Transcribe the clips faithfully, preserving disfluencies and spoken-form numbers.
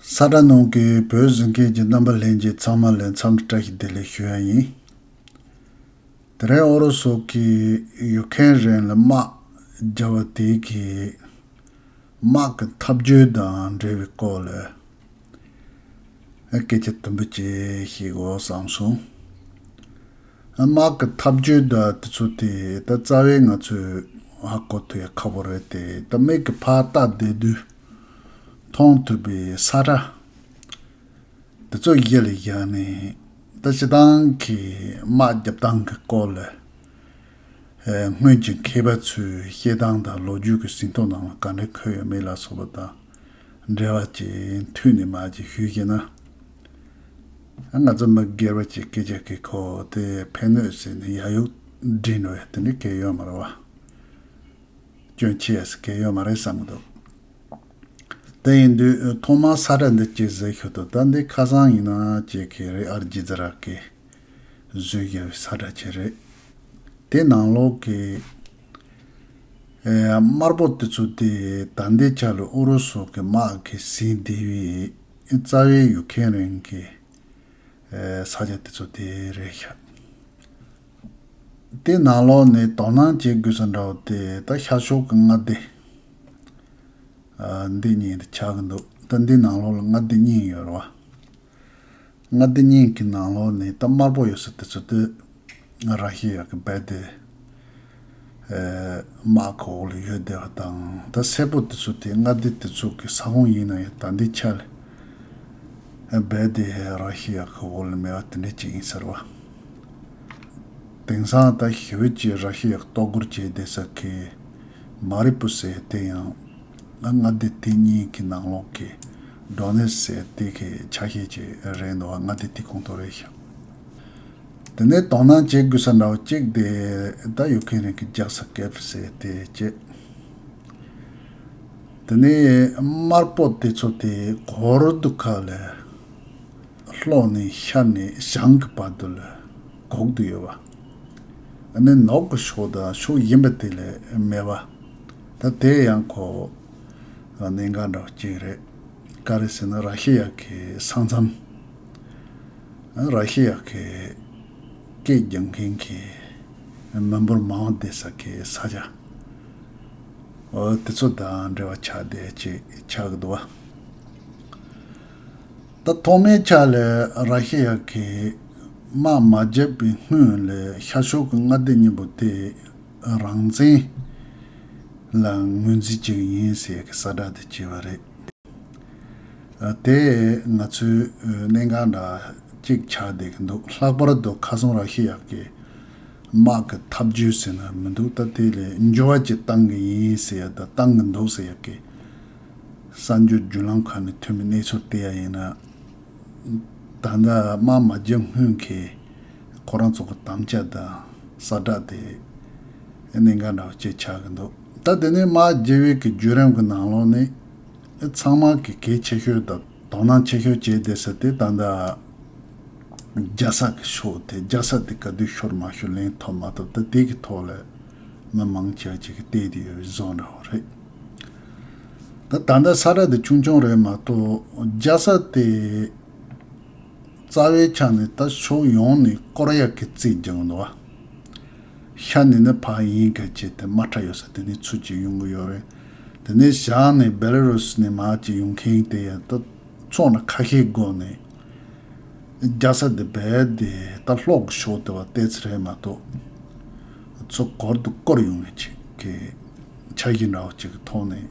ས་ཁྲ་ནང་གི་བོད་གཟིགས་མཁན་གྱི་རྣམ་པ་ལྷན་རྒྱས་ཚང་མ་ལ་འཚམས་འདྲི་བཀྲ་ཤིས་བདེ་ལེགས་ཞུ་ཡ་ཡིན། དེ་རིང་ཨུ་རུ་སུ་གིས་ཡུ་ཁེན་རན་ལ་དམག་རྒྱག་པ་དེ་གི་དམག་གི་ཐབས་ཇུས་དང་འབྲེལ་བའི་སྐོར་ལ་སྐད་ཆ་དུམ་བུ་ཅིག་བཤད་དགོས་བསམ་སོང་། དམག་གི་ཐབས་ཇུས་དང་དེ་ཚོ་དེ་ད་རྩ་བའི་ང་ཚོས་ཧ་གོ་ཐུབ་ཡ་ཁག་པོ་རེད་དེ། ད་མིག་གིས་ཕར་ལྟ་བསྡད་དུས་མཐོང་ཐུབ་པའི་ས་ཁྲ་དེ་ཚོ་གཞི་ལ་བཞག་ནས། ད་སྤྱིར་བཏང་གི་དམག་རྒྱབ་སྟངས་ཀྱི་སྐོར་ལ་སྔོན་གྱི་མཁས་པ་ཚོའི་བཤད་སྟངས་དང་ལོ་རྒྱུས་ཀྱི་ཟིན་ཐོ་ནང་ལ་ག་འདྲ་འཁོད་ཡོད་མེད་ལ་སོགས་པ་དང་འབྲེལ་བ་ཅིག་མཐུད་ནས་མར་ཅིག་ཞུས་ཤེ་ན། ང་ཚོ་མི་སྒེར་བ་ཅིག་སྐད་ཆ་གི་ཁོ་དེ་ཕན་གནོད་ཟེར་ནས་ཡ་ཡུག་འདྲེན་འགྲོ་ཡ་དེ་འདྲ་གལ་ཡོད་མ་རེད་བ། སྐྱོན་ཆེ་ཡ་ཟེར་གལ་ཡོད་མ་རེད་བསམ་གི་འདུག་དེ་ཡིན་དུས་ཐོག་མར་ས་ཁྲ་འདི་གཅིག་གཟིགས་ཤོག་དང་། ད་འདི་ཁ་སང་ཡིན་ན་ཅིག་གི་རེད། ཨལ་ཇི་ཛི་ར་གི་བཟོས་བཞག་པའི་ས་ཁྲ་ཅིག་རེད། དེ་ནང་ལོགས་ཀྱི་ཨེ་དམར་པོ་དེ་ཚོ་དེ་ད་ལྟའི་ཆ་ལ་ཨུ་རུ་སུ་གི་དམག་གིས་ཟིན་བསྡད་པའི་རྩ་བའི་ཡུ་ཁེན་རན་གྱི་ཨེ་ས་ཆ་དེ་ཚོ་དེ་རེད་ཤག་དེ་ནང་ལོགས་ནས་དོ་སྣང་བྱེད་དགོས་ས་འདྲ་བོ་དེ་ད་ཤར་ཕྱོགས་ཀྱི་མངའ་སྡེ་ཨ་འདི་གཉིས་དེ་ཆགས་ཀྱི་འདུག་ད་འདི་ནང་ལོགས་ལ་མངའ་སྡེ་གཉིས་ཡོད་རེད་བ། མངའ་སྡེ་གཉིས་ཀྱི་ནང་ལོགས་ནས་ད་དམར་པོ་ཡོད་ས་དེ་ཚོ་དེ་ར་ཤི་ཡ་གི་རྦད་དེ་ཨེ་དམག་གི་འོག་ལ་ཡོད་བསྡད་པ་དང་། ད་སེར་པོ་དེ་ཚོ་དེ་མངའ་སྡེ་དེ་ཚོ་གི་ས་ཁོངས་ཡིན་ན་ཡང་ད་ལྟའི་ཆ་ལ་རྦད་དེ་ར་ཤི་ཡ་གི་འོག་ལ་མེད་པ་དེ་འདྲ་ཅིག་ཡིན་ས་རེད་བ། དེང་སང་ད་ཞེ་པོ་ཅིག་ར་ཤི་ཡ་གི་གཏོར་རྒོལ་བྱས་བསྡད་ས་གི་མ་རི་པུ་ཟེར་དེ་ཡང་མངའ་སྡེ་དེ་གཉིས་ཀྱི་ནང་ལོགས་ཀྱི་ཌོ་ནེ་ཚི་ཟེར་དེ་གི་ཆ་ཤས་ཅིག་རེད་འདུག་བ། མངའ་སྡེ་དེ་ཁོངས་གཏོགས་རེད་ཤག་དེ་ནས་དོ་སྣང་བྱེད་དགོས་ས་འདྲ་བོ་གཅིག་དེ་ད་ཡུ་ཁེ་རན་གྱི་རྒྱལ་ས་ཀེབ་ཟེར་དེ་བྱས། དེ་ནས་དམར་པོ་དེ་ཚོ་དེ་གོར་དུ་ཁ་ལ་ལྷོ་ནས་ཤར་ནས་བྱང་གི་བར་དུ་ལ་བསྒོག་ཏུ་ཡོད་པ། ཨ་ནི་ནུབ་ཀྱི་ཕྱོགས་དང་ཕྱོགས་གཞན་པ་དེ་ལ་མེད་པ། ད་དེ་ཡང་ཁོ་གནད་འགག་འདྲ་བོ་གཅིག་རེད། ག་རེ་ཟེར་ན་ར་ཤི་ཡ་གི་ས་མཚམས། ར་ཤི་ཡ་གི་སྐད་རྒྱག་མཁན་གྱི་མི་འབོར་མང་བ་བསྡད་ས་གི་ས་ཆ། འོ་དེ་ཚོ་དང་འབྲེལ་བ་ཆགས་བསྡད་ཅིག་ཆགས་ཀྱི་འདུག་བ། ད་ཐོག་མའི་ཆ་ལ་ར་ཤི་ཡ་གི་དམག་མ་བརྒྱབ་པའི་སྔོན་ལ་ཤར་ཕྱོགས་ཀྱི་མངའ་སྡེ་གཉིས་པོ་དེ་རང་བཙན་ལ་ངོས་འཛིན་བྱེད་ཀྱི་ཡིན་ཟེར་གྱི་གསལ་བསྒྲགས་དེ་བྱས་པ་རེད། ཨ་དེ་ང་ཚོའི་གནད་འགག་འདྲ་གཅིག་ཆགས་བསྡད་ཀྱི་འདུག་ལྷག་པར་དུ་ཁ་སང་ར་ཤི་ཡ་གི་དམག་གི་ཐབས་ཇུས་ཟེར་ན་མི་འདུག་ད་དེ་ལས་འགྱུར་བ་ཅིག་བཏང་གི་ཡིན་ཟེར་ཡ་དང་བཏང་གི་འདུག་ཟེར་ཡ་གི་གསར་འགྱུར་བརྒྱུད་ལམ་ཁག་ནས་ཐོན་པའི་གནས་ཚུལ་དེ་ཡ་ཡིན་ན། ད་ལྟ་དམག་མ་བརྒྱབ་སྔོན་གྱི་ཁོ་རང་ཚོ་གི་དམ་བཅའ་དང་གསལ་བསྒྲགས་དེ་གནད་འགག་འདྲ་བོ་ཅིག་ཆགས་ཀྱི་འདུག་ད་དེ་ནས་དམག་རྒྱག་པའི་གི་བརྒྱུད་རིམ་གྱི་ནང་ལོགས་ནས་ཚང་མ་གི་གལ་ཆེ་ཤོས་དང་དོ་སྣང་ཆེ་ཤོས་བྱས་བསྡད་ས་དེ་ད་ལྟ་རྒྱལ་ས་གི་ཕྱོགས་དེ། རྒྱལ་ས་དེ་ག་དུས་ཤོར་མ་ཤོར་ལན་ཐོབ་མ་ཐོབ་ད་དེ་གི་ཐོག་ལ་མི་མང་ཆེ་བ་ཅིག་གིས་བལྟས་བསྡད་ཡོད་པའི་བཟོ་འདྲ་བོ་རེད། ད་ད་ལྟ་ས་ཁྲ་དེ་ཆུང་ཆུང་རེད་མ་གཏོགས་རྒྱལ་ས་དེ་རྩ་བའི་ཆ་ནས་ད་ཕྱོགས་ཡོངས་ནས་བསྐོར་ཡག་གི་རྩིས་རྒྱག་འདུག་བ། ཤར་ནས་ནི་ཕར་དབྱིན་སྐད་བྱས་ཏེ་དམག་ཁྲ་ཡོད་ས་དེ་ནས་ཚུར་ཅིག་ཡོང་གི་ཡོད་རེད། དེ་ནས་བྱང་ནས་བེ་ལ་རུ་སི་ནས་མར་ཅིག་ཡོང་མཁན་དེ་ཡང་ད་ཚོགས་ནི་ཁ་ཤས་སྒོ་ནས་རྒྱལ་ས་དེ་རྦད་དེ་ད་ལྷོ་གི་ཕྱོགས་དེ་བ་བལྟས་ཚེ་རེད་མ་གཏོགས་ཚུར་གོར་དུ་བསྐོར་ཡོང་ཡག་ཅིག་གི་འཆར་གཞི་འདྲ་བོ་ཅིག་གི་ཐོག་ནས།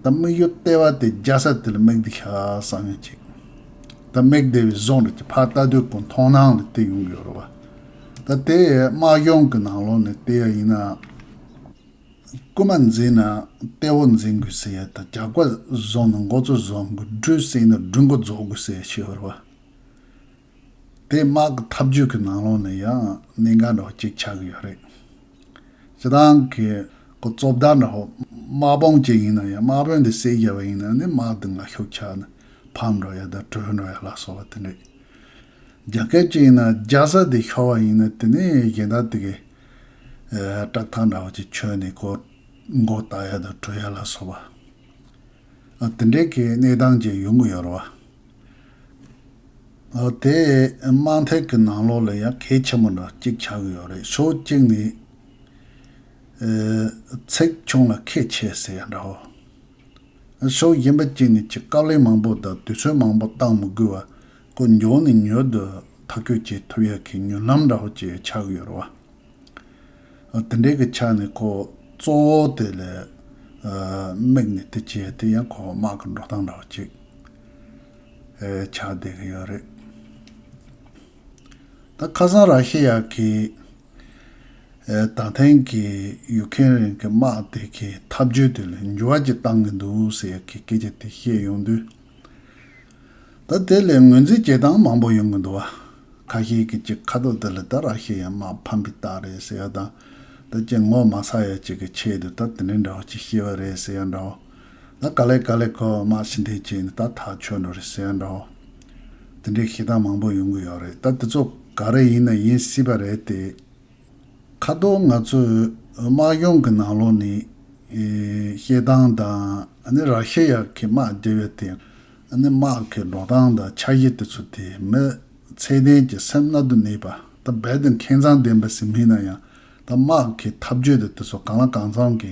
ད་དམིགས་ཡུལ་ལྟེ་བ་དེ་རྒྱལ་ས་དེ་ལ་དམིགས་བསྡད་ཤག་བསམ་ཡག་ཅིག་ད་དམིགས་བསྡད་པའི་བཟོ་འདྲ་ཅིག་ཕར་ལྟ་དུས་ཀུན་མཐོང་སྣང་ལ་དེ་ཡོང་གི་ཡོད་རེད་བ། ད་དེ་དམག་སྦྱོང་གི་ནང་ལོགས་ནས་བལྟས་ཡ་ཡིན་ན། རྐུན་མ་འཛིན་ན་གཏེ་བོ་འཛིན་དགོས་ཟེར་ཡ་དང་། ཇག་པ་བཟུང་ན་མགོ་ཚོས་བཟུང་དགོས། སྦྲུལ་བསད་ན་སྦྲུལ་མགོ་རྫོགས་དགོས་ཟེར་ཡ་ཞིག་ཡོད་རེད་བ། དེ་དམག་གི་ཐབས་ཇུས་ཀྱི་ནང་ལོགས་ནས་ཡང་གནད་འགག་འདྲ་བོ་གཅིག་ཆགས་ཀྱི་ཡོད་རེད། སྤྱིར་བཏང་གི་ཁོ་གཙོ་བདག་འདྲ་བོ་དམག་དཔུང་གཅིག་ཡིན་ན་ཡང་དམག་དཔོན་དེ་བསད་བཞག་པ་ཡིན་ན་ནི་དམག་དེ་ངར་ཤུགས་ཆག་ནས་ཕམ་འགྲོ་ཡ་དང་བྲོས་འགྲོ་ཡ་ལ་སོགས་པ་དེ་འདྲ། རྒྱ་སྐད་ཅིག་ཡིན་ན་རྒྱལ་ས་དེ་ཤོར་བ་ཡིན་ན་དེ་ནས་གཞན་དག་དེ་གའི་ཨེ་བཀྲག་མདངས་འདྲ་བོ་ཅིག་ཆོད་ནས་ཁོ་མགོ་བཏགས་ཡ་དང་བྲོས་ཡ་ལ་སོགས་པ། ཨ། དེ་འདྲའི་གི་གནས་སྟངས་ཅིག་ཡོང་གི་ཡོད་རེད་བ། ཨ། དེ་དམག་འཐབ་ཀྱི་ནང་ལོགས་ལ་ཡང་གལ་ཆེན་པོ་འདྲ་གཅིག་ཆགས་ཀྱི་ཡོད་རེད། ཕྱོགས་གཅིག་ནས་ཨ་ཚེགས་ཆུང་ལ་ཁེ་ཆེ་ཟེར་ཡ་འདྲ་བོ། ཕྱོགས་གཞན་པ་གཅིག་ནས་ཀྱི་དཀའ་ལས་མང་པོ་དང་དུས་ཚོད་མང་པོ་བཏང་མི་དགོས་པ། ཁོ་མགྱོགས་ནས་མྱུར་དུ་ཐག་གཅོད་བྱེད་ཐུབ་ཡ་གི་མྱུར་ལམ་འདྲ་བོ་ཅིག་ཆགས་ཀྱི་ཡོད་རེད་བ། ཨ། དེ་འདྲའི་གི་ཆ་ནས་ཁོ་གཙོ་བོ་དེ་ལ་ཨ་དམིགས་ནས་དེ་བྱས་དེ་ཡང་ཁོ་དམག་གི་འགྲོ་སྟངས་འདྲ་བོ་ཅིག་ཨ་ཆགས་བསྡད་ཀྱི་ཡོད་རེད། ད་ཁ་སང་ར་ཤི་ཡ་གི་ཨ་ད་ཐེངས་ཀྱི་ཡུ་ཁེ་རན་གྱི་དམག་དེ་གི་ཐབས་ཇུས་དེ་ལ་འགྱུར་བ་ཅིག་བཏང་གི་འདུག་ཟེར་ཡ་གི་སྐད་ཆ་དེ་བཤད་ཡོང་དུས། ད་དེ་ལས་ངོས་འཛིན་བྱེད་སྟངས་མང་པོ་ཡོང་གི་འདུག་བ། ཁ་ཤས་ཀྱིས་ཅིག་ཁ་ཐོག་དེ་ལ་ད་ར་ཤི་ཡ་དམག་ཕམ་པའི་རྟགས་རེད་ཟེར་ཡ་དང་། ད་ཅིག་ངོ་མ་ཚ་ཡ་ཅིག་གི་ཆེད་དུ་ད་དེ་འདྲའི་འདྲ་བོ་ཅིག་བཤད་པ་རེད་ཟེར་ཡ་འདྲ་བོ། ད་ག་ལེ་ག་ལེ་ཁོ་དམག་ཕྱི་འཐེན་བྱས་ནས་ད་ཐག་ཆོད་འགྲོ་རེད་ཟེར་ཡ་འདྲ་བོ། དེ་འདྲའི་བཤད་སྟངས་མང་པོ་ཡོང་གི་ཡོད་རེད། ད་དེ་ཚོ་ག་རེ་ཡིན་ན་ཡིན་སྲིད་པ་རེད་དེ། ཁ་ཐོག་ང་ཚོའི་དམག་སྦྱོང་གི་ནང་ལོགས་ནས་ཨེ་བཤད་སྟངས་དང་། ཨ་ནི་ར་ཤི་ཡ་གི་དམག་རྒྱབ་ཡ་དེ། ཨ་ནི་དམག་གི་འགྲོ་སྟངས་དང་འཆར་གཞི་དེ་ཚོ་དེ་མི་ཚད་ལྡན་གྱི་སེམས་གནད་དུ་གནས་པ། ད་རྦད་དེ་མཁས་མཛངས་ལྡན་པ་ཞིག་མིན་ན་ཡང་། ད་དམག་གི་ཐབས་ཇུས་དེ་དེ་ཚོ་གང་ལ་གང་འཚམ་གྱི་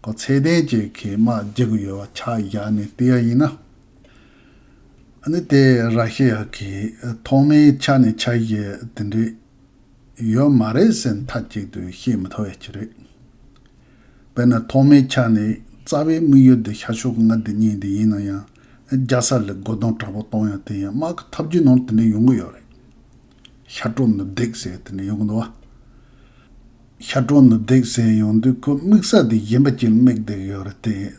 ཁོ་ཚད་ལྡན་གྱི་གི་དམག་རྒྱག་གི་ཡོད་པ་ཆ་བཞག་ནས་བལྟས་ཡ་ཡིན་ན། ཨ་ནི་དེ་ར་ཤི་ཡ་གི་ཐོག་མའི་ཆ་ནས་འཆར་གཞི་དེ་འདྲའི་ཡོད་མ་རེད་ཟེར་མཐའ་གཅིག་ཏུ་བཤད་མི་ཐུབ་ཡ་ཅིག་རེད། དཔེར་ན་ཐོག་མའི་ཆ་ནས་རྩ་བའི་དམིགས་ཡུལ་འདི་ཤར་ཕྱོགས་ཀྱི་མངའ་སྡེ་གཉིས་འདི་ཡིན་ན་ཡང་། རྒྱལ་ས་ལ་རྒོལ་རྡུང་དྲག་པོ་གཏོང་ཡ་དེ་ཡང་དམག་གི་ཐབས་ཇུས་ནང་དེ་འདྲ་ཡོང་གི་ཡོད་རེད། ཤར་གྲོ་ནུབ་རྡེག་ཟེར་དེ་འདྲ་ཡོང་གི་འདུག་བ། ཤར་གྲོ་ནུབ་རྡེག་ཟེར་ཡོང་དུས་ཁོ་དམིགས་ས་དེ་གཞན་པ་ཅིག་ལ་དམིགས་བསྡད་ཀྱི་ཡོད་རེད་དེ།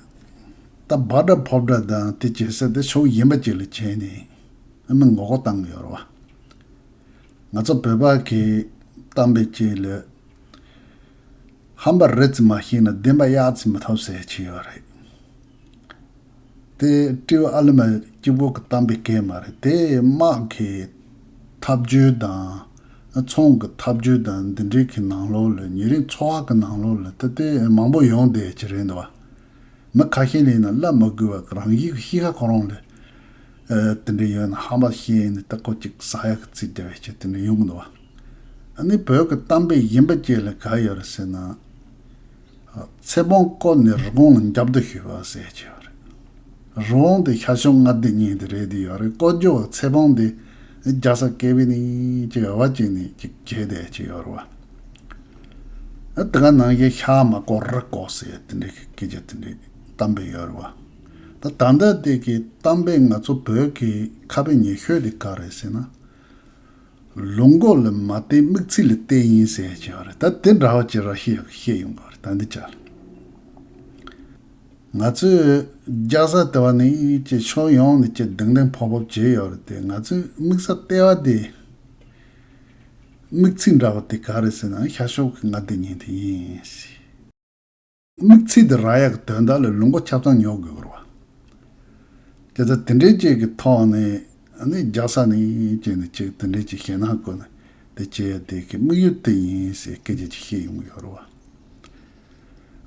ད་སྦ་དགྲ་ཕོ་བྲང་དང་དེ་བྱེད་ས་དེ་ཕྱོགས་གཞན་པ་ཅིག་ལ་བྱས་ནས་ཨ་མི་ངོ་རྒོལ་བཏང་གི་ཡོད་རེད་བ། ང་ཚོ་བོད་པ་གི་གཏམ་དཔེ་ཅིག་ལ། ཧམ་པ་རི་ཙམ་མ་ཤེས་ན་འདན་མ་གཡག་ཙམ་མི་ཐོབ་ཟེར་གྱི་ཡོད་རེད། དེ་སྤྲེའུ་ཨ་ལི་མ་གཅིག་པོ་གི་གཏམ་དཔེ་སྐད་མ་རེད། དེ་དམག་གི་ཐབས་ཇུས་དང་། ཚོང་གི་ཐབས་ཇུས་དང་འདི་འདྲའི་གི་ནང་ལོགས་ལ། ཉེ་རིང་འཚོ་བ་གི་ནང་ལོགས་ལ་ད་དེ་མང་པོ་ཡོང་བསྡད་ཀྱི་རེད་འདུག་བ། མི་ཁ་ཤས་ལ་ཡིན་ན་ལབ་མ་དགོས་པ་རང་གི་གཤིས་ཀ་ཁོ་རང་ལ། ཨ། དེ་འདྲ་ཡོད་ན་ཧམ་པ་ཤེས་ནས་ད་ཁོ་ཅིག་ཟ་ཡག་གི་རྩིས་བརྒྱབ་པའི་ཆེད་དེ་འདྲ་ཡོང་གི་འདུག་བ། ཨ་ནི་བོད་ཀྱི་གཏམ་དཔེ་གཞན་པ་ཅིག་ལ་ག་ཡོད་རེད་ཟེར་ན། ཨ། ཚེ་སྤོང་བསྐོར་ནས་རི་བོང་ལ་འཇབ་རྡོལ་གཞུས་པ་ཟེར་གྱི་ཡོད་རེད། རི་བོང་དེ་ཤར་ཕྱོགས་མངའ་སྡེ་གཉིས་དེ་རེད་དེ་ཡོད་རེད། བསྐོར་རྒྱུ་བ་ཚེ་སྤོང་དེ་རྒྱལ་ས་ཀེ་བི་ནི་ཅིག་འོ་བ་ཅིག་ནས་ཅིག་བྱས་བསྡད་ཀྱི་ཡོད་རེད་བ། ཨ། དེ་ག་ནང་བཞིན་ཤར་མ་བསྐོར་རི་བསྐོར་ཟེར་དེ་འདྲའི་སྐད་ཆ་དེ་འདྲའི་གཏམ་དཔེ་ཡོད་རེད་བ། ད་ད་ལྟ་དེ་གི་གཏམ་དཔེ་ང་ཚོ་བོད་ཀྱི་ཁ་དཔེ་ཉེ་ཤོས་དེ་ག་རེད་ཟེར་ན། ལུག་མགོ་ལ་མ་བལྟས་མིག་ཚིག་ལ་བལྟས་ཡིན་ཟེར་གྱི་ཡོད་རེད། ད་དེ་འདྲ་བ་ཅིག་ར་ཤི་ཡ་གིས་བཤད་ཡོང་གི་རེད། ད་འདི་ཅག་ལ། ང་ཚོས་རྒྱལ་ས་ལྟེ་བ་ནས་ཅིག་ཕྱོགས་ཡོངས་ནས་ཅིག་གདེང་ལྡན་ཕོག་ཕོག་བྱས་ཡོད་རེད་དེ། ང་ཚོའི་དམིགས་ས་ལྟེ་བ་དེ། དམིགས་ཚིག་འདྲ་བ་དེ་ག་རེད་ཟེར་ན་ཤར་ཕྱོགས་ཀྱི་མངའ་སྡེ་གཉིས་དེ་ཡིན་ཟེར། དམིགས་ཚིག་དེ་རག་ཡག་གི་དོན་དག་ལ་ལུག་མགོ་ཆ་ཚང་ཉོ་དགོས་རེད་བ། དེ་ལྟར་དེ་འདྲའི་ཅིག་གི་ཐོག་ནས་ཨ་ནི་རྒྱལ་ས་ནས་ཅིག་ནས་ཅིག་དེ་འདྲའི་ཅིག་ཞེད་སྣང་བསྐུལ་ནས་དེ་བྱས་ཡ་དེ་གི་དམིགས་ཡུལ་དེ་ཡིན་ཟེར་སྐད་ཆ་ཅིག་བཤད་ཡོང་གི་ཡོད་རེད་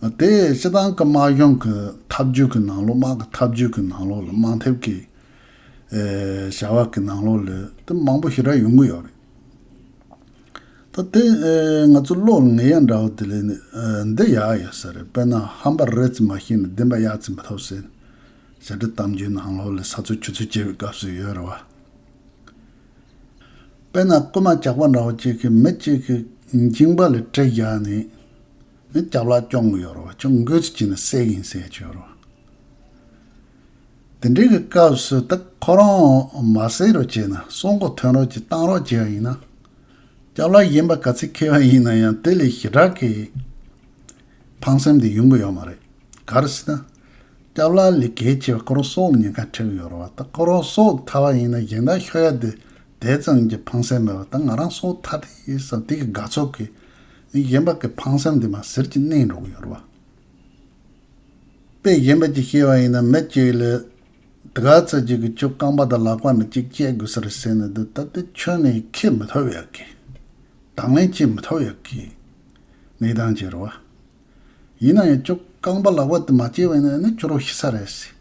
བ། དེ་སྤྱིར་བཏང་གི་དམག་སྦྱོང་གི་ཐབས་ཇུས་ཀྱི་ནང་ལོགས། དམག་གི་ཐབས་ཇུས་ཀྱི་ནང་ལོགས་ལ། དམག་འཐབ་ཀྱི་ཨེ་བྱ་བ་གི་ནང་ལོགས་ལ་དེ་མང་པོ་ཞེ་དྲག་ཡོང་གི་ཡོད་རེད། ད་དེ་ཨེ་ང་ཚོ་བློ་ལ་ངེས་ཡ་འདྲ་བོ་དེ་ལས་ནི་ཨེ་འདི་ཡག་ཡོད་ས་རེད། དཔེར་ན་ཧམ་པ་རི་ཙམ་མ་ཤེས་ན་འདན་མ་གཡག་ཙམ་མི་ཐོབ་ཟེར། ཞེ་དྲག་གཏམ་རྒྱུད་ནང་ལོགས་ལ་ས་ཚོད་ཆུ་ཚོད་བྱེད་པའི་སྐབས་སུ་ཡོད་རེད་བ། དཔེར་ན་རྐུན་མ་ཇག་པ་འདྲ་བོ་ཅིག་གིས་མི་གཅིག་གི་མཇིང་པ་ལ་གྲི་བཞག་ནས་ནི་སྐྱབས་ལ་རྐྱོང་གི་ཡོད་རེད་བ། ཁྱོད་འགོས་ཚུལ་བྱས་ན་བསད་ཡིན་ཟེར་གྱི་ཡོད་རེད་བ། དེ་འདྲའི་གི་སྐབས་སུ་ད་ཁོ་རང་མ་བསད་རོགས་བྱས་ན། སྲོག་མགོ་ཐོན་རོགས་བྱས། བཏང་རོགས་བྱས་པ་ཡིན་ན། སྐྱབས་ལ་གཞན་པ་ག་ཚོད་ཁེལ་བ་ཡིན་ན་ཡང་དེ་ལས་ཞེ་དྲག་གི་ཕངས་སེམས་དེ་ཡོང་གི་ཡོད་མ་རེད། ག་རེ་ཟེར་ན། སྐྱབས་ལ་ལས་གལ་ཆེ་བ་ཁོ་རང་སྲོག་ལ་ཉེན་ཁ་འཕྲད་ཀྱི་ཡོད་རེད་བ། ད་ཁོ་རང་སྲོག་ཐར་བ་ཡིན་ན་གཞན་དག་ཤོར་ཡ་དེ་དེ་ཙམ་གྱི་ཕངས་སེམས་མེད་པ། ད་ང་རང་སྲོག་ཐར་དེ་ཡིན་བསམ་དེ་གི་དགའ་ཚོར་གྱིས་གཞན་པ་གི་ཕངས་སེམས་དེ་མར་ཟུར་གྱིས་མནན་འགྲོ་གི་ཡོད་རེད་བ། དཔེ་གཞན་པ་ཅིག་བཤད་པ་ཡིན་ན། མི་གཅིག་ལ་དེ་ག་ཚོད་ཅིག་གིས་ཁྱོད་རྐང་པ་དང་ལག་པ་ནས་གཅིག་བཅད་དགོས་ས་རེད་ཟེར་ནས། འདི་ད་དེ་ཁྱོན་ནས་ཁེལ་མི་ཐུབ་ཡག་གི། དང་ལེན་བྱེད་མི་ཐུབ་ཡག་གི་གནས་སྟངས་ཅིག་རེད་བ། ཡིན་ན་ཡང་ཁྱོད་རྐང་པ་ལག་པ་དེ་མ་བཅད་པ་ཡིན་ན་ནི་ཁྱོད་རང་ཤི་ས་རེད་ཟེར།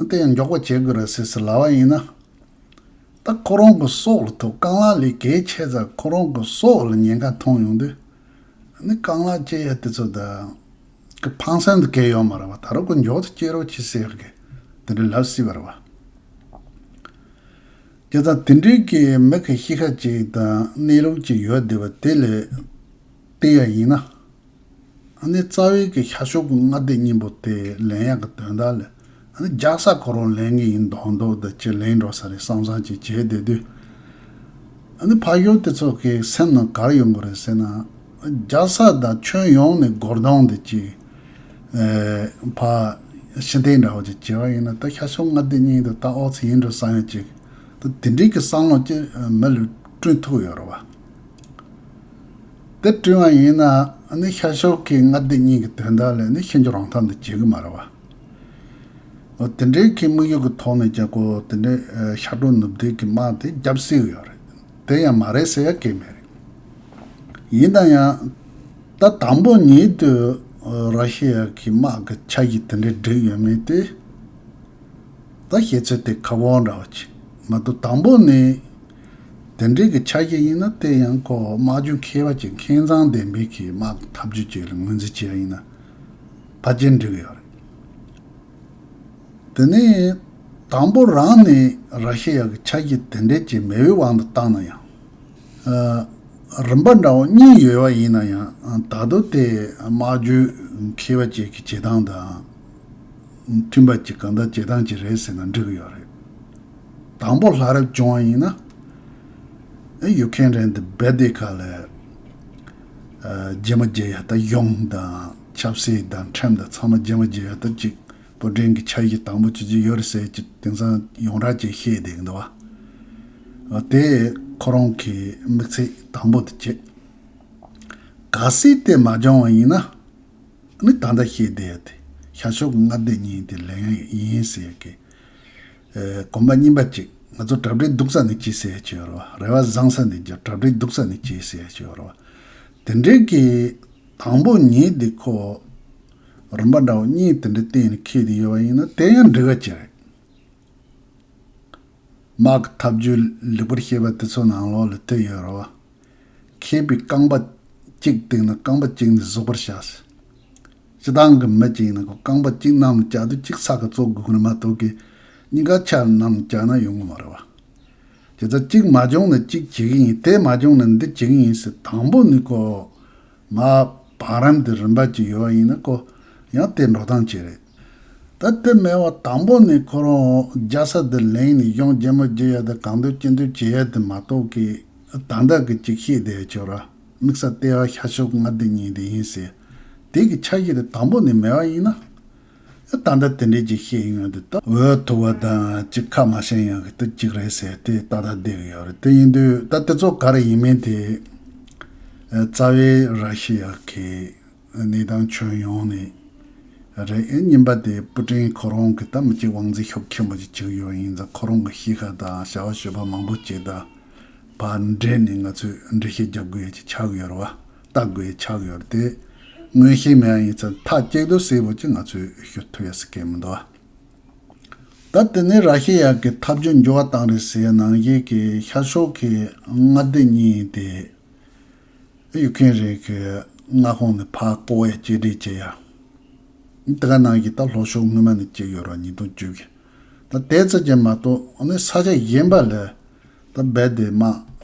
དེ་ཡང་མགྱོགས་པོ་བྱེད་དགོས་རེད་ཟེར་ཟེར་ལབ་པ་ཡིན་ན། ད་ཁོ་རང་གི་སྲོག་ལ་ཐུག། རྐང་ལག་ལས་གལ་ཆེ་ཙང་ཁོ་རང་གི་སྲོག་ལ་ཉེན་ཁ་མཐོང་ཡོང་དུས། ཨ་ནི་རྐང་ལག་བཅད་ཡ་དེ་ཚོ་ད་གི་ཕངས་སེམས་དེ་གལ་ཡོད་མ་རེད་བ། ད་རུང་ཁོ་མགྱོགས་དུ་བཅད་རོགས་བྱེད་ཟེར་གི་དེ་འདྲ་ལབ་སྲིད་པ་རེད་བ། བྱས་ཙང་དེ་འདྲའི་གི་མི་གི་གཤིས་ཀ་ཅིག་དང་གནས་ལུགས་ཅིག་ཡོད་བསྡད་པ་དེ་ལ་བལྟས་ཡ་ཡིན་ན། ཨ་ནི་རྩ་བའི་གི་ཤར་ཕྱོགས་ཀྱི་མངའ་སྡེ་གཉིས་པོ་དེ་ལེན་ཡག་གི་དོན་དག་ལ། ཨ་ནི་རྒྱལ་ས་ཁོ་རང་ལེན་གི་ཡིན་མདོག་མདོག་དང་ཅི་ལེན་འགྲོ་ས་རེད་བསམ་བསམ་ཅིག་བྱས་བསྡད་དུས། ཨ་ནི་ཕ་ཡུལ་དེ་ཚོ་གི་སེམས་ནང་ག་རེ་ཡོང་གི་རེད་ཟེར་ན། རྒྱལ་ས་དང་ཁྱོན་ཡོངས་ནས་སྒོར་གདོང་དེ་ཅིག་ཨེ་ཕ་ཕྱི་འཐེན་འདྲ་བོ་ཅིག་བྱས་པ་ཡིན་ན། ད་ཤར་ཕྱོགས་མངའ་སྡེ་གཉིས་དེ་ད་ཨོ་ཙི་ཡིན་འགྲོ་བསམ་ཡ་ཅིག་ད་དེ་འདྲའི་གི་བསམ་བློ་ཅིག་མི་ལ་བསྐྲུན་ཐུབ་ཡོད་རེད་བ། དེ་བསྐྲུན་པ་ཡིན་ན་ཨ་ནི་ཤར་ཕྱོགས་ཀྱི་མངའ་སྡེ་གཉིས་ཀྱི་དོན་དག་ལ་ནི་ཤིན་ཅང་རང་ཐག་འདི་བྱེད་གི་མ་རེད་བ། འོ་དེ་འདྲའི་གི་དམིགས་ཡུལ་གྱི་ཐོག་ནས་ཀྱང་ཁོ་དེ་འདྲའི་ཨ་ཤར་ཕྱོགས་ནུབ་བདེ་གི་དམག་དེ་རྒྱབ་སྲིད་ཡོད་རེད། དེ་ཡང་མ་རེད་ཟེར་ཡ་གི་མེད་རེད། ཡིན་ན་ཡང་ད་དང་པོ་ཉིད་དུ་ཨ་ར་ཤི་ཡ་གི་དམག་གི་ཆ་གཞི་དེ་འདྲའི་བསྒྲིགས་ཡོད་མེད་དེ། ད་བཤད་ཚོད་དེ་ཁག་པོ་འདྲ་བ་ཅིག་མ་གཏོགས། དང་པོ་ནས་དེ་འདྲའི་གི་ཆ་གཞི་ཡིན་ན། དེ་ཡང་ཁོ་དམག་རྒྱུན་མཁས་པ་ཅིག་མཁས་མཛངས་ལྡན་པའི་གི་དམག་གི་ཐབས་ཇུས་ཅིག་ལ་ངོས་འཛིན་བྱས་ཡིན་ན་ཕལ་ཆེར་འགྲིག་གི་ཡོད་རེད། དེ་ནས་དང་པོ་རང་ནས་ར་ཤི་ཡ་གི་ཆ་གཞི་དེ་འདྲའི་ཅིག་མེད་པའི་དབང་དུ་བཏང་ན་ཡང་། ཨ། རིམ་པ་འདྲ་བོ་གཉིས་ཡོད་པ་ཡིན་ན་ཡང་། ད་དུང་དེ་དམག་རྒྱུན་མཁས་པ་ཅིག་གི་བྱེད་སྟངས་དང་མཐུན་པ་ཅིག་གང་ལྟར་བྱེད་སྟངས་ཅིག་རེད་ཟེར་ན་འགྲིག་གི་ཡོད་རེད། དང་པོ་ལྷ་རབ་བྱུང་བ་ཡིན་ན། ཨེ་ཡུ་ཁེན་རན་དེ་རྦད་དེ་ཁ་ལ་ཨ་རྗེས་མ་རྗེས་ཡ་ད་གཞུང་དང་ཆབ་སྲིད་དང་ཁྲིམས་དང་ཚང་མ་རྗེས་མ་རྗེས་ཡ་ད་ཅིག་པུ་ཏིན་གྱི་ཆ་གཞི་དང་པོ་ཅི་ཅི་ཡོད་རེད་ཟེར་གྱི་དེང་སང་ཡོངས་གྲགས་ཅིག་བཤད་བསྡད་ཀྱི་འདུག་བ། དེ་ཁོ་རང་གི་དམིགས་ཚད་དང་པོ་དེ་བྱེད། གལ་སྲིད་དེ་མ་བྱུང་བ་ཡིན་ན། ནི་ད་ལྟ་བཤད་བསྡད་ཡ་དེ་ཤར་ཕྱོགས་མངའ་སྡེ་གཉིས་དེ་ལེན་ཡ་ཡིན་ཟེར་གི་ཨེ་གོམ་པ་གཉིས་པ་ཅིག་ང་ཚོ་གྲ་སྒྲིག་སྡུག་ས་ནས་བྱེད་ཟེར་ཡ་ཅིག་ཡོད་རེད་བ། རེ་བ་བཟང་ས་ནས་རྒྱབ། གྲ་སྒྲིག་སྡུག་ས་ནས་བྱེད་ཟེར་ཡ་ཅིག་ཡོད་རེད་བ། དེ་འདྲའི་གི་དང་པོ་ཉིད་དེ་ཁོ་རིམ་པ་འདྲ་བོ་གཉིས་དེ་འདྲ་བསྟན་ནས་འཁེལ་དེ་ཡོད་པ་ཡིན་ན། དེ་ཡང་འགྲིག་ག་ཅིག་རེད། དམག་གི་ཐབས་ཇུས་ལེགས་པར་ཤེས་པ་དེ་ཚོ་ནང་ལོགས་ལ་དེ་ཡོད་རེད་བ། མཁས་པའི་རྐང་པ་གཅིག་བཏིང་ན་རྐང་པ་གཅིག་ནི་ཟུག་པར་བྱ། སྤྱི་བཏང་གི་མི་གཅིག་ཡིན་ན་ཁོ་རྐང་པ་གཅིག་གནམ་ལ་བཀྱག་དུས་གཅིག་ས་ག་བཙུགས་དགོས་ཀྱི་རེད་མ་གཏོགས་ཀྱི་གཉིས་ཀ་ཆ་གནམ་ལ་བཀྱག་ན་ཡོང་གི་མ་རེད་བ། བྱས་ཙང་གཅིག་མ་བྱུང་ན་གཅིག་བྱེད་ཀྱི་ཡིན། དེ་མ་བྱུང་ན་འདི་བྱེད་ཀྱི་ཡིན་ཟེར་དང་པོ་ནས་ཁོ་མ་བར་རམ་དེ་རིམ་པ་གཅིག་ཡོད་པ་ཡིན་ན་ཁོ་ཡང་དེ་འགྲོ་སྟངས་གཅིག་རེད། ད་དེ་མེད་པ་དང་པོ་ནས་ཁོ་རང་རྒྱལ་ས་དེ་ལེན་ནས་གཞུང་རྒྱལ་མོ་རྒྱལ་ཡ་དེ་གང་འདོད་ཅི་འདོད་བྱེད་ཡ་དེ་མ་གཏོགས་ཀྱི་ད་ལྟ་གི་ཅིག་ཤེས་བསྡད་ཡ་ཅིག་ཡོད་རེད་བ། དམིགས་ས་ལྟེ་བ་ཤར་ཕྱོགས་མངའ་སྡེ་གཉིས་དེ་ཡིན་ཟེར། དེ་གི་ཆ་གཞི་དེ་དང་པོ་ནས་མེད་པ་ཡིན་ན། ད་ལྟ་དེ་འདྲའི་ཅིག་བཤད་ཡོང་དུས་ད་འོས་ཐུབ་པ་དང་ཅིག་ཁ་མ་ཤེས་ཡག་གི་དེ་གཅིག་རེད་ཟེར་དེ་ཏག་ཏག་བསྡད་གི་ཡོད་རེད། དེ་ཡིན་དུས་ད་དེ་ཚོ་ག་རེ་ཡིན་མིན་དེ་རྩ་བའི་ར་ཤི་ཡ་གི་གནས་སྟངས་ཁྱོན་ཡོངས་ནས་རེད། གཉིས་པ་དེ་པུ་ཏིན་ཁོ་རང་གི་ད་མི་གཅིག་དབང་འཛིན་ཤུགས་ཆེན་པོ་ཅིག་བྱེད་ཀྱི་ཡོད་ཡིན་ཙང་ཁོ་རང་གི་གཤིས་ཀ་དང་བྱ་བ་ཞུ་བ་མང་པོ་ཅིག་དང་བར་འབྲེལ་ནས་ང་ཚོས་འགྲེལ་བཤད་རྒྱབ་དགོས་ཡ་ཅིག་ཆགས་ཀྱི་ཡོད་རེད་བ། ལྟ་དགོས་ཡ་ཆགས་ཀྱི་ཡོད་རེད། དེ་མངོན་ཤེས་མེད་པ་ཡིན་ཙང་མཐའ་གཅིག་ཏུ་གསལ་པོ་ཅིག་ང་ཚོས་ཞུ་ཐུབ་ཡ་ཟེར་མཁན་མི་འདུག་བ། ད་དེ་ནས་ར་ཤི་ཡ་གི་ཐབས་ཇུས་འགྱུར་བ་བཏང་རེད་ཟེར་ཡ་ནང་བཞིན་གྱི་ཤར་ཕྱོགས་ཀྱི་མངའ་སྡེ་གཉིས་དེ་ཡུ་ཁེན་རེ་གི་མངའ་ཁོངས་ནས་ཕར་བཀོག་ཡ་གཅིག་སྒྲིལ་བྱེད་ཡ། དེ་ག་ནང་བཞིན་ད་ལྷོ་ཕྱོགས་སྔོན་མ་ནས་བྱས་ཡོད་རེད་བ། ཉིས་སྟོང་བཅུ་བཞི། ད་དེ་ཙམ་གྱིས་མ་གཏོགས་ཨ་ནི་ས་ཆ་གཞན་པ་ལ་ད་རྦད་དེ་དམག་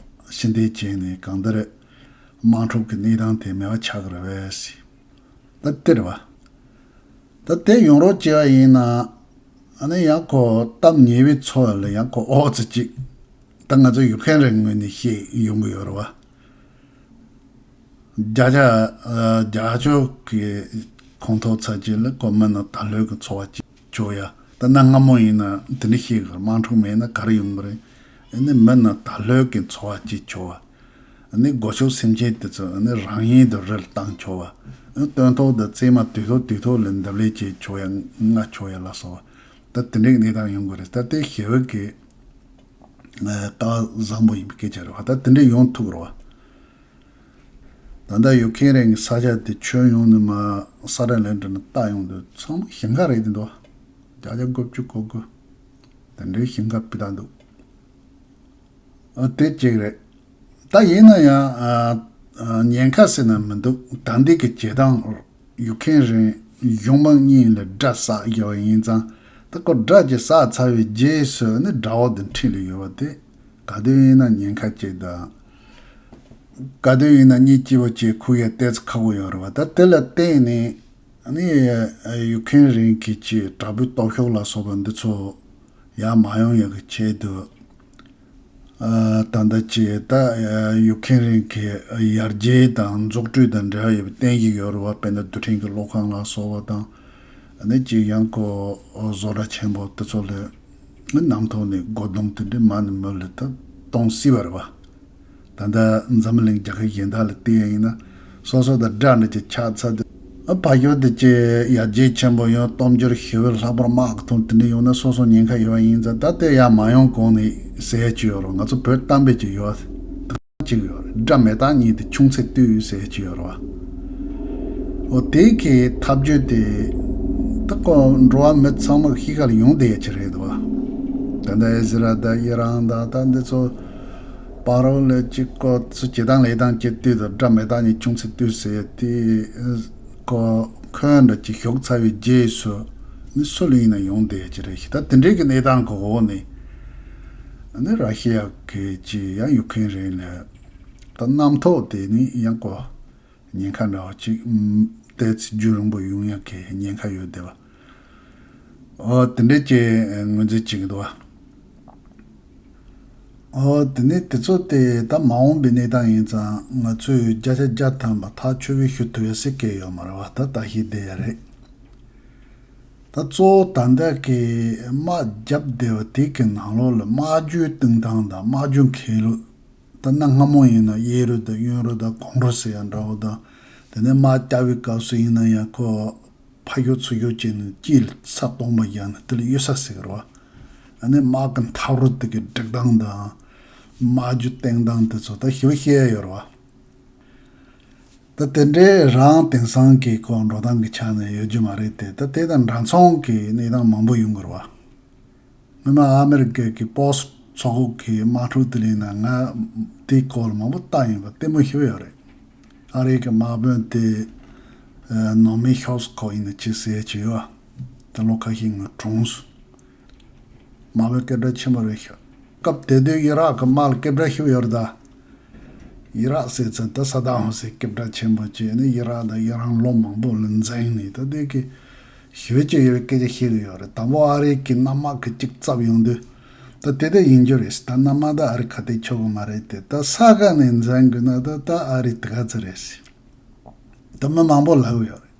ཕྱི་འཐེན་བྱས་ནས་གང་ལྟར་དམག་འཁྲུག་གི་གནས་སྟངས་དེ་མེད་པ་ཆགས་ཀྱི་རེད་པས་ཟེར། ད་དེ་རེད་བ། ད་དེ་ཡོང་རོགས་བྱས་པ་ཡིན་ན། ཨ་ནི་ཡང་ཁོ་སྟབས་ཉེས་པའི་ཚོ་ལ་ཡང་ཁོ་ཨོ་ཙི་གཅིག་ད་ང་ཚོ་ཡུ་ཁེན་རེ་ངོས་ནས་བཤད་ཡོང་གི་ཡོད་རེད་བ། རྒྱ་ཆ་རྒྱ་ཕྱོགས་ཀྱི་ཁོངས་གཏོགས་ཚོ་གཅིག་ལ་ཁོ་མི་སྣ་དར་ལྷོད་ཀྱི་འཚོ་བ་གཅིག་བྱོས་ཡ། ད་གནའ་སྔ་མོ་ཡིན་ན་དེ་འདྲ་བཤད་གི་རེད། དམག་འཁྲུག་མེད་ན་ག་རེ་ཡོང་གི་རེད། ཨ་ནི་མི་སྣ་དར་ལྷོད་ཀྱི་འཚོ་བ་གཅིག་བྱོས་བ། ཨ་ནི་སྒོ་ཕྱུགས་སེམས་ཅན་དེ་ཚོ་ཨ་ནི་རང་ཡིན་དུ་རིལ་བཏང་ཆོག་པ། སྟོན་ཐོག་དང་བཙས་མ་དུས་ཐོག་དུས་ཐོག་ལ་འདབ་ལས་བྱེད་ཆོག་ཡ། ང་ཆོག་ཡ་ལ་སོགས་པ། ད་དེ་འདྲའི་གནས་སྟངས་ཡོང་གི་རེད། ད་དེ་ཞེ་པོ་གི་ལྟ་བཟང་པོ་ཡིན་པའི་སྐད་ཆ་རེད་བ། ད་དེ་འདྲ་ཡོང་ཐུབ་རེད་བ། ད་ལྟ་ཡུ་ཁེན་རེ་གི་ས་ཆ་དེ་ཁྱོན་ཡོངས་ནས་མ་ས་ར་ལེ་འདྲ་ནས་ལྟ་ཡོང་དུས་ཚང་མ་ཞེང་ཁ་རེད་དེ་འདུག་བརྒྱ་ཆ་དགུ་བཅུ་གོ་དགུ། དེ་འདྲའི་ཞིང་ཁ་སྤུས་དག་འདུག་ཨ། དེ་གཅིག་རེད། ད་ཡིན་ན་ཡང་ཨ་ཨ་ཉེན་ཁ་ཟེར་ན་མི་འདུག་ད་འདི་གི་བྱེད་སྟངས། ཡུ་ཁེན་རེན་གཞུང་མང་གཉིས་ལ་དགྲ་བསགས་བཞག་པ་ཡིན་ཙང་། ད་ཁོ་དགྲ་ཅིག་བསགས་ཚར་བའི་རྗེས་སུ་ནི་དགྲ་བོ་དེ་འཁྲིས་ལ་ཡོད་པ་དེ། ག་དུས་ཡིན་ན་ཉེན་ཁ་གཅིག་དང་། ག་དུས་ཡིན་ན་གཉིས་སྐྱིད་པོ་བྱེད་ཁུག་ཡ་ཏོག་ཙམ་ཁག་པོ་ཡོད་རེད་བ། ད་དེ་ལ་བརྟེན་ནས་ནི་ཡུ་ཁེན་རེན་གྱི་ཅིག་དྲག་པོའི་སྟོབས་ཤུགས་ལ་སོགས་པ་འདི་ཚོ་ཡར་མ་ཡོང་ཡག་གི་ཆེད་དུ། ཨ། ད་ལྟ་ཅིག་ད་ཡུ་ཁེན་རེན་གྱི་ཡར་རྒྱས་དང་འཛུགས་སྐྲུན་དང་འབྲེལ་བ་ཡོད་པའི་རྟེན་གཞི་ཡོད་རེད་བ། དཔེར་ན་རྡུལ་ཕྲན་གྱི་གློག་ཁང་ལ་སོགས་པ་དང་། ཨ་ནི་ཅིག་ཡང་ཁོ་བཟོ་གྲྭ་ཆེན་པོ་དེ་ཚོ་ལ་གནམ་ཐོག་ནས་སྒོ་རྡུང་དེ་འདྲའི་མ་ནི་མི་ལ་ད་གཏོང་སྲིད་པ་རེད་བ། ད་ལྟ་འཛམ་གླིང་རྒྱལ་ཁབ་གཞན་དག་ལ་བལྟས་ཡ་ཡིན་ན། སོ་སོ་དང་དགྲ་འདྲ་ཅིག་ཆགས་ཚར་དུས། ཨ། ཕ་ཤོར་དེ་ཅིག་ཡར་རྒྱས་ཆེན་པོ་ཡོང་། སྟོབས་འབྱོར་ཞི་བའི་ལྷག་པར་དམག་གི་ཐོག་དེ་འདྲ་ཡོང་ན་སོ་སོ་ཉེན་ཁ་ཡོད་པ་ཡིན་ཙང་། ད་དེ་ཡར་མ་ཡོང་གོང་ནས་ཟེར་ཡ་ཅིག་ཡོད་རེད། ང་ཚོ་བོད་གཏམ་དཔེ་ཅིག་ཡོད། གཅིག་ཡོད་རེད། དགྲ་མེ་སྟག་གཉིས་དེ་ཆུང་ཚེ་བཏུལ་ཟེར་ཡ་ཅིག་ཡོད་རེད་བ། འོ། དེ་གི་ཐབས་ཇུས་དེ་ད་ཁོ་འགྲོ་བ་མི་ཚང་མ་གི་གཤིས་ཀ་ལ་ཡོང་བསྡད་ཡ་ཅིག་རེད་བ། ད་ལྟ་ཨི་ཟི་རལ་དང་ཨི་རན་དང་ད་འདི་ཚོ་བར་ལ་ཅིག་ཁོ་ཚོ་བྱེད་སྟངས་ལས་སྟངས་ཅིག་བལྟས་དང་། དགྲ་མེ་སྟག་གཉིས་ཆུང་ཚེ་བཏུལ་ཟེར་ཡ་དེ་ཁོ་ཁོན་འདྲ་ཅིག་ཞུགས་ཚར་བའི་རྗེས་སུ་ནི་སུ་ལ་ཡིན་ན་ཡོང་བསྡད་ཡ་ཅིག་རེད་ཤག་ད་དེ་འདྲའི་གི་གནས་སྟངས་གི་འོག་ནས་ནི་ར་ཤི་ཡ་གི་ཅིག་ཡང་ཡུ་ཁེན་རེན་ལ་ད་གནམ་ཐོག་དེ་ནི་ཡང་ཁོ་ཉེན་ཁ་འདྲ་བ་ཅིག་ཨུམ། ཏོག་ཙམ་རྒྱུན་རིང་པོ་ཡོང་ཡག་གི་ཉེན་ཁ་ཡོད་བསྡད་པ། ཨོ། དེ་འདྲས་ཀྱི་ངོས་འཛིན་བྱེད་ཀྱི་འདུག་བ། ཨོ། དེ་ནས་དེ་ཚོ་དེ་ད་མ་འོངས་པའི་གནས་སྟངས་ཡིན་ཙང་། ང་ཚོས་བརྒྱ་ཆ་བརྒྱ་ཐམ་པ་ཐག་ཆོད་པོ་ཞུ་ཐུབ་ཡ་ཟེར་གྱི་ཡོད་མ་རེད་བ། ད་ལྟ་ཤི་བསྡད་ཡ་རེད། ད་གཙོ་བོ་ད་ལྟ་གི་དམག་རྒྱབ་བསྡད་པ་དེ་གི་ནང་ལོགས་ལ་དམག་རྒྱུའི་སྟེང་སྟངས་དང་དམག་རྒྱུ་འཁྱེར་ལུགས། ད་གནའ་སྔ་མོ་ཡིན་ན་གཡས་རུ་དང་གཡོན་རུ་དང་གོང་རུ་ཟེར་ཡ་འདྲ་བོ་དང་། དེ་ནས་དམག་རྒྱག་པའི་སྐབས་སུ་ཡིན་ན་ཡང་ཁོ་ཕར་ཞོག་ཚུར་ཞོག་བྱས་ནས་དཀྱིལ་ས་སྟོང་པ་བཞག་ནས་དེ་ལ་གཡུལ་ས་ཟེར་གི་རེད་བ། ཨ་ནི་དམག་གི་འཐབ་རོལ་དེ་གི་སྒྲིག་སྟངས་དང་། དམག་རྒྱུ་བཏིང་སྟངས་དེ་ཚོ་ད་ཞིབ་བཤད་ཡ་ཡོད་རེད་བ། ད་དེ་འདྲའི་རང་དེང་སང་གི་ཁོ་འགྲོ་སྟངས་ཀྱི་ཆ་ནས་ཡོད་རྒྱུ་མ་རེད་དེ། ད་དེ་དང་འདྲ་མཚུངས་ཀྱི་གནས་སྟངས་མང་པོ་ཡོང་གི་རེད་བ། སྔོན་མ་ཨ་མི་རི་ཀའི་གི་པོ་སི་ཊི་ཚོགས་ཁག་གི་དམག་འཁྲུག་དེ་ལས་ན་ང་དེའི་སྐོར་ལ་མང་པོ་བལྟས་ཡིན་པ་ལྟད་མོ་ཞེ་པོ་ཡོད་རེད། ཨ་རིའི་གི་དམག་དཔོན་དེ་ནང་མི་ཤོབ་སི་ཁོ་ཡིན་ན་ཅི་ཟེར་གྱི་ཡོད། ད་ལོ་ཁ་ཤས་སྔོན་གྲོངས་སོང་། དམག་དཔོན་སྐད་གྲགས་ཆེན་པོ་རེད་ཤག་སྐབས་དེ་དུས་ཨི་རག་གི་དམག་ལ་སྐད་གྲགས་ཞེ་པོ་ཡོད་རེད་ད། ཨི་རག་ཟེར་ཚེ་ད་ས་དཱམ་ཧུ་སེན་སྐད་གྲགས་ཆེན་པོ་བྱས་ནས་ཨི་རག་དང་ཨི་རན་ལོ་མང་པོ་ལ་འཛིང་ནས། ད་དེ་གི་ཞེ་པོ་ཅིག་ཡོད་པའི་སྐད་ཆ་བཤད་གི་ཡོད་རེད། དང་པོ་ཨ་རི་གི་གནམ་དམག་གི་གཅིག་བཙབ་ཡོང་དུས། ད་དེ་དེ་ཡིན་རྒྱུ་རེད། ད་གནམ་དམག་ད་ཨ་རི་ཁ་གཏད་ཆོག་གི་མ་རེད་དེ། ད་ས་ག་ནས་འཛིང་དགོས་ན་ད་ད་ཨ་རི་དེ་ག་ཚོད་རེད། ད་མི་མང་པོ་ལབ་ཡོད་རེད།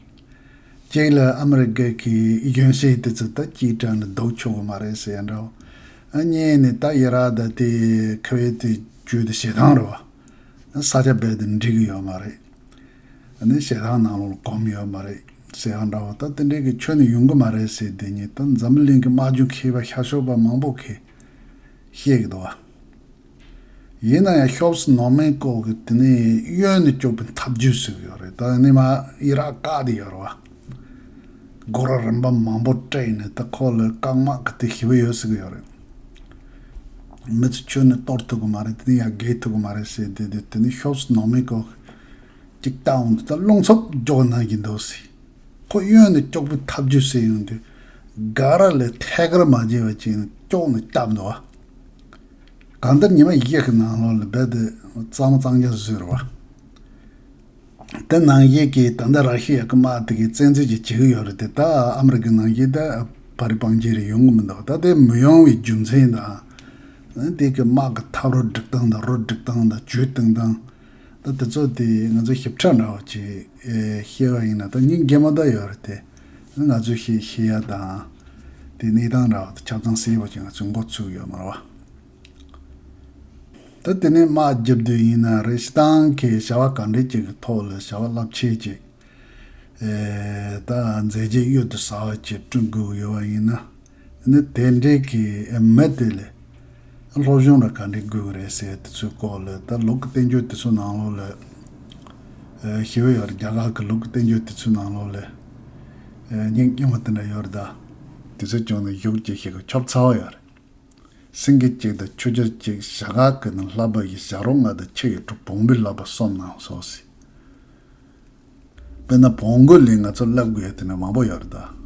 གཅིག་ལ་ཨ་མི་རི་ཀ་གི་གཞོན་སྐྱེས་དེ་ཚོ་ད་ཅིག་དྲན་ནས་སྡོད་ཆོག་གི་མ་རེད་ཟེར་ཡ་འདྲ་བོ། ཨ། གཉིས་ནས་ད་ཨི་རག་ད་དེ་ཁ་བའི་དེ་བརྒྱུད་དེ་ཞེ་སྡང་རེད་བ། ས་ཆ་རྦད་དེ་འགྲིག་གི་ཡོད་མ་རེད། ཨ་ནི་ཞེ་སྡང་ནང་ལོགས་གོམས་ཡོད་མ་རེད་ཟེར་ཡ་འདྲ་བོ། ད་དེ་འདྲའི་གི་ཁྱོན་ནས་ཡོང་གི་མ་རེད་ཟེར། དེ་ཉིད་ད་འཛམ་བུ་གླིང་གི་དམག་རྒྱུན་མཁས་པ་ཤར་ཕྱོགས་པ་མང་པོ་གིས་བཤད་གི་འདུག་བ། ཡིན་ན་ཡང་ཤོབ་སི་ནང་མིའི་སྐོར་གྱི་དེ་ནས་གཡོན་ནས་སྐྱོབ་པའི་ཐབས་ཇུས་ཟེར་གྱི་ཡོད་རེད། ད་ནི་མ་ཨི་རག་བཀག་བསྡད་ཡོད་རེད་བ། སྒོ་ར་རིམ་པ་མང་པོ་སྤྲད་ནས་ད་ཁོ་ལ་རྐང་དམག་གི་དེ་ཞེ་པོ་ཡོད་ཟེར་གྱི་ཡོད་རེད། མི་ཚོ་ཁྱོན་ནས་གཏོར་ཐུབ་ཀྱི་མ་རེད། དེ་ནས་ཡར་རྒལ་ཐུབ་ཀྱི་མ་རེད་ཟེར་བསྡད་དུས། དེ་ནས་ཤོབ་སི་ནང་མིའི་སྐོར་གཅིག་བལྟ་འོང་དུས་ད་རླུང་འཚུབ་རྒྱག་གནང་གི་འདུག་ཟེར། ཁོ་གཡོན་ནས་སྐྱོབ་པའི་ཐབས་ཇུས་ཟེར་ཡོང་དུས། ག་ར་ལས་ཐད་ཀར་མ་བརྗེད་པ་བྱས་ནས་སྐྱོག་ནས་བཏབ་འདུག་བ། གང་ལྟར་ཉི་མ་བཞི་གི་ནང་ལོགས་ལ་རྦད་དེ་གཙང་མ་གཙང་རྐྱང་བཟོས་རེད་བ། དེ་ནང་བཞིན་གྱི་ད་ལྟ་ར་ཤི་ཡ་གི་དམག་དེ་གིས་བཙན་འཛུལ་ཅིག་བྱེད་ཀྱི་ཡོད་རེད་དེ། ད་ཨ་མི་རི་ཀའི་ནང་བཞིན་ད་བ་རི་སྤང་རྒྱུ་རེ་ཡོང་གི་མི་འདུག་ད་དེ་མི་ཡོང་བའི་རྒྱུ་མཚན་དང་། དེ་གི་དམག་གི་འཐབ་རོལ་སྒྲིག་སྟངས་དང་། རོལ་སྒྲིག་སྟངས་དང་། ཇུས་བཏིང་སྟངས། ད་དེ་ཚོ་དེ་ང་ཚོ་ཞིབ་ཕྲ་འདྲ་བོ་ཅིག་ཨེ་བཤད་པ་ཡིན་ན། ད་སྙིང་རྗེ་མོ་ད་ཡོད་རེད་དེ། ང་ཚོས་ཤེས་ཤེས་ཡ་དང་། དེ་གནས་སྟངས་འདྲ་བོ་དེ་ཆ་ཚང་གསལ་པོ་ཅིག་ང་ཚོས་མགོ་ཚོས་ཡོད་མ་རེད་བ། ད་དེ་ནས་དམག་རྒྱབ་དུས་ཡིན་ན་རེད། སྤྱིར་བཏང་གི་བྱ་བ་ག་འདྲ་ཅིག་གི་ཐོག་ལ་བྱ་བ་རླབས་ཆེ་ཅིག་ཨེ་ད་མཛད་རྗེས་གཡུར་དུ་ཟ་བ་ཅིག་བསྐྲུན་དགོས་ཀྱི་ཡོད་པ་ཡིན་ན། ནི་དེ་འདྲའི་གི་མི་དེ་ལས་སློབ་སྦྱོང་ལ་ག་འདྲ་དགོས་ཀྱི་རེད་ཟེར་དེ་ཚོའི་སྐོར་ལ། ད་ལུགས་ཀྱི་བསྟན་བཅོས་དེ་ཚོ་ནང་ལོགས་ལ་ཨེ་ཞེ་པོ་ཡོད་རེད། རྒྱ་གར་གྱི་ལུགས་ཀྱི་བསྟན་བཅོས་དེ་ཚོའི་ནང་ལོགས་ལ་ཨེ་སྙིང་སྙིང་བ་དེ་འདྲ་ཡོད་རེད་ད། དུས་ཚོད་བྱུང་ན་བཞུགས་ཅིག་ཞིག་གི་ཆོབ་ཚ་བ་ཡོད་རེད། སེང་གེ་གཅིག་དང་ཆུ་སྐྱར་གཅིག། ཞྭ་སྒག་གི་ནང་ལྷ་བབས་བཞི། ཞྭ་རོ་ལྔ་དང་ཆུ་ཡི་གྲོགས། བོང་བུའི་ལྷ་བབས་གསུམ་ནང་སོ་ཟེར། དཔེར་ན་བོང་གུ་ལ་ང་ཚོ་བསླབ་དགོས་ཡ་དེ་འདྲ་མང་པོ་ཡོད་རེད་ད།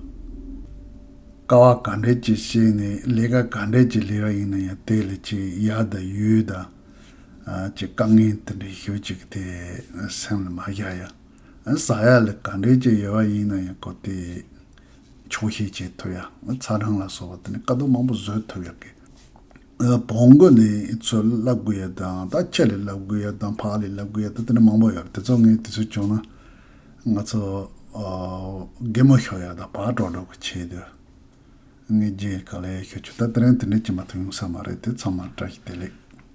དཀའ་བ་ག་འདྲས་ཅིག་བཤད་ནས་ལས་ཀ་ག་འདྲས་ཅིག་ལས་པ་ཡིན་ན་ཡང་དེ་ལ་ཅིག་ཡ་དང་ཡུ་དང་། ཨ་ཅིག་དཀའ་ངལ་དེ་འདྲ་ཞུ་ཅིག་དེ་སེམས་ལ་མ་བཞག་ཡ། ཨ་ཟ་ཡ་ལ་ག་འདྲས་ཅིག་ཡོད་པ་ཡིན་ན་ཡང་ཁོ་དེ་ཆོག་ཤེས་བྱེད་ཐུབ་ཡ། ཨ་ཚ་གྲང་ལ་སོགས་པ་དེ་ནི་དཀའ་སྡུག་མང་པོ་བཟོད་ཐུབ་ཡ་གི། ཨ་བོང་གུ་ནི་ཚུར་བསླབ་དགོས་ཡ་དང་། ད་ཁྱི་ལ་བསླབ་དགོས་ཡ་དང་། ཕག་ལ་བསླབ་དགོས་ཡ་དང་། དེ་འདྲ་མང་པོ་ཡོད་རེད། དེ་ཚོ་ངས་དུས་ཚོད་བྱུང་ན་ང་ཚོ་ཨ་གད་མོ་ཤོར་ཡ་དང་ཕར་འགྲོ་འགྲོ་གི་ཆེད་དུ་ངས་རྗེས་ག་ལེར་ཤོད་ཆོག་ད་དེ་རིང་དེ་འདྲ་ཅིག་མ་གཏོགས་ཡོང་ས་མ་རེད། དེ་ཚང་མར་བཀྲ་ཤིས་བདེ་ལེགས།